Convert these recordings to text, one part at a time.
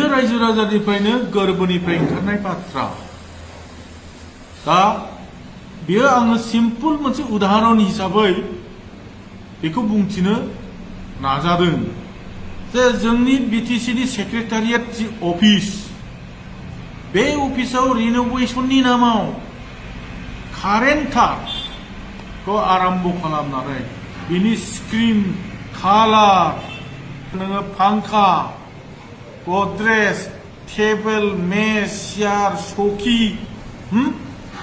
रायजो राजानिफ्रायनो गोरबोनिफ्राय ओंखारनाय बाथ्रा। दा बेयो आङो सिम्पल मोनसे उदाहरन हिसाबै बेखौ बुंथिनो नाजादों जे जोंनि बिटिसिनि सेक्रेटारियेट जि अफिस, बे अफिसाव रिनोवेशननि नामाव कारेन्ट थारखौ आरम्भ खालामनानै बिनि स्क्रिन, कालार, नोङो फांखा, गद्रेज, टेबोल, मेज, सियार, सकि,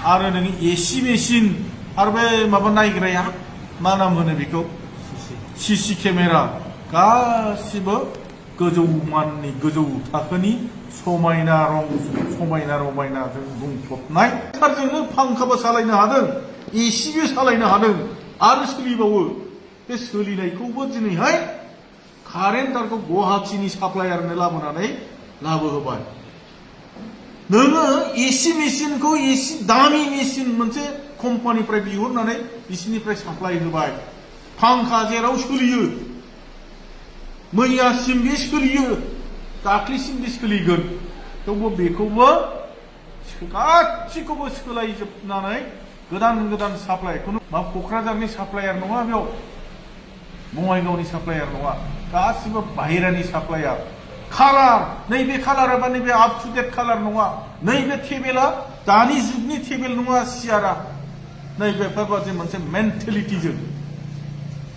आरो नोङो एसि मेसिन, आरो बे माबा नायग्राया मा नाम होनो बेखौ, सिसि केमेरा, गासिबो गोजौ माननि गोजौ थाखोनि समायना रमायनाजों बुंफबनाय। थारजोंनो फांखाबो सालायनो हादों, एसिबो सालायनो हादों, आरो सोलिबावो। बे सोलिनायखौबो दिनैहाय कारेन्ट तारखौ गुवाहाटीनि साप्लायारनो लाबोहोबाय। नोङो एसि मेसिनखौ एसि दामि मेसिन मोनसे कम्पानिफ्राय बिहरनानै बिसिनिफ्राय साप्लाय होबाय। फांखा जेराव सोलियो, मैयासिम बे सोलियो, दाख्लिसिम बे सोलिगोन, थेवबो बेखौबो गासिखौबो सोलायजोबनानै गोदान साप्लाय। खुनु मा क'क्राझारनि साप्लायार नङा, बेयाव बङाइगावनि साप्लायार नङा, गासिबो बाहेरानि साप्लायार। कालार, नैबे कालारा बा नैबे आप टु डेट कालार नङा, नैबे टेबोला दानि जुगनि टेबोल नङा, सियारा नैबेफोरबादि मोनसे मेन्टेलिटिजों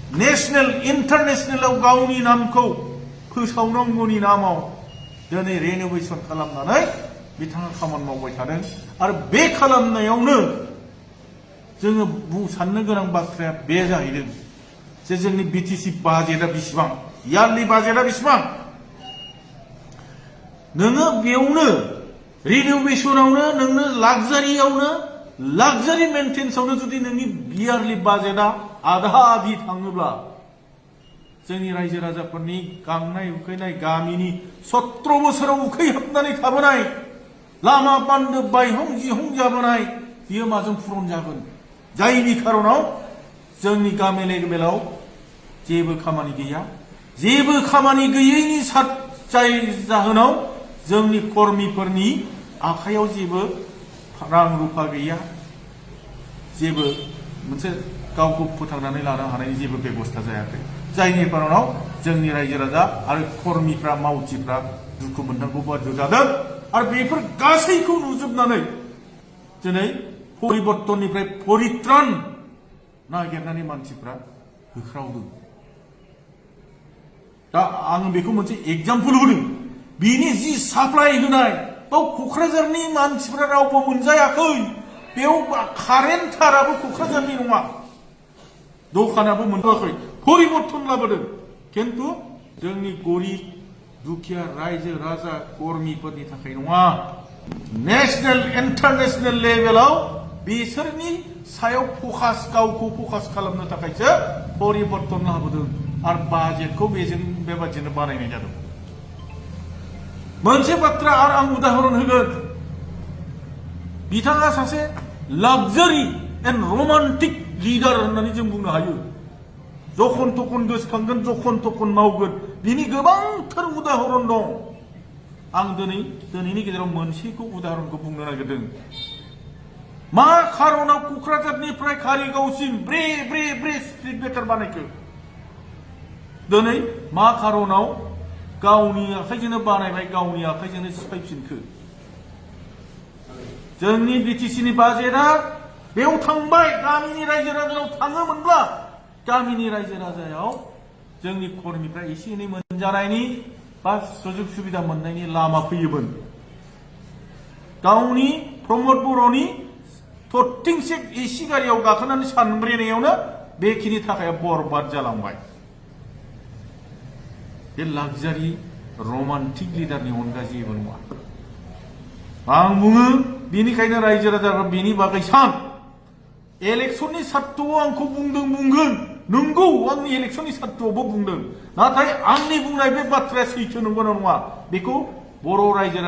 नेशनेल इन्टारनेशनेलाव गावनि नामखौ फोसावनांगौनि नामाव दिनै रेनोवेशन खालामनानै बिथाङा खामानि मावबाय थादों। आरो बे खालामनायावनो जोङो साननो गोनां बाथ्राया बे जाहैदों जे जोंनि बिटिसि बाजेटआ बेसेबां, यारलि बाजेटआ बेसेबां। नोङो बेयावनो रिनोवेशनावनो, नोंनो लाक्जारि मेन्टेन्सआवनो जुदि नोंनि यारलि बाजेटआ आधा आधि थाङोब्ला, जोंनि रायजो राजाफोरनि गांनाय उखैनाय, गामिनि 17 बोसोराव उखैहाबनानै थाबोनाय, लामा बान्दो बायहं जिहं जाबोनाय, बियो माजों पुरन जागोन? जायनि खारनाव जोंनि गामि लेभेलाव जेबो खामानि गैया। जेबो खामानि गैयैनि जाय जाहोनाव जोंनि कर्मिफोरनि आखायाव जेबो रां रुफा गैया, जेबो मोनसे गावखौ फोथांनानै लानो हानायनि जेबो बेबस्था जायाखै। जायनि खारनाव जोंनि रायजो राजा आरो कर्मिफ्रा, मावथिफ्रा दुखु मोननांगौ बाध्य जादों। आरो बेफोर गासैखौ नुजोबनानै दिनै परिबर्तननिफ्राय परित्रान नागिरनानै मानसिफ्रा होख्रावदों। दा आं बेखौ मोनसे एग्जाम्पल होदों। बिनि जि साप्लाय होनाय, बाव क'क्राझारनि मानसिफ्रा रावबो मोनजायाखै। बेयाव कारेन्ट थाराबो क'क्राझारनि नङा, दखानाबो मोनथ'वाखै। परिबर्तन लाबोदों, खिन्थु जोंनि गरिब दुखिया रायजो राजा कर्मिफोरनि थाखाय नङा। नेशनेल इन्टारनेशनेल लेभेलाव बिसोरनि सायाव गावखौ फकास खालामनो थाखायसो परिबर्तन लाबोदों। आरो बाजेटखौ बेबादिनो बानायनाय जादों। मोनसे बाथ्रा आरो आं उदाहरन होगोन। बिथाङा सासे लाक्जारि एन्ड रमान्टिक लिडार होननानै जों बुंनो हायो। जखन तखन गोसोखांगोन, जखन तखन मावगोन, बिनि गोबांथार उदाहरन दं। आं दिनैनि गेजेराव मोनसेखौ उदाहरनखौ बुंनो नागिरदों। मा खारनाव क'क्राझारनिफ्राय कारिगावसिम ब्रे स्ट्रिट ब्रेकार बानायखो? दिनै मा खारनाव गावनि आखाइजोंनो बानायबाय, गावनि आखाइजोंनो सिफायफिनखो? जोंनि बिटिसिनि बाजेटआ बेयाव थांबाय, गामिनि रायजो राजानाव थाङोमोनब्ला गामिनि रायजो राजायाव जोंनि कर्मिफ्रा एसे एनै मोनजानायनि बा सुजुग सुबिदा मोननायनि लामा फैयोमोन। गावनि प्रमद बर'नि थरथिंसे एसि गारियाव गाखोनानै सानब्रेनायावनो बेखिनि थाखाय बरबाद जालांबाय। बे लाक्जारि रमान्टिक लिडारनि अनगा जेबो नङा। आं बुङो, बेनिखायनो रायजो राजाफ्रा बेनि बागै सान। इलेक्शननि सार्तआव आंखौ बुंगोन, नंगौ, आंनि इलेक्शननि सार्तआवबो बुंदों। नाथाय आंनि बुंनाय बे बाथ्राया सैथो नंगौना नङा, बेखौ बर' रायजो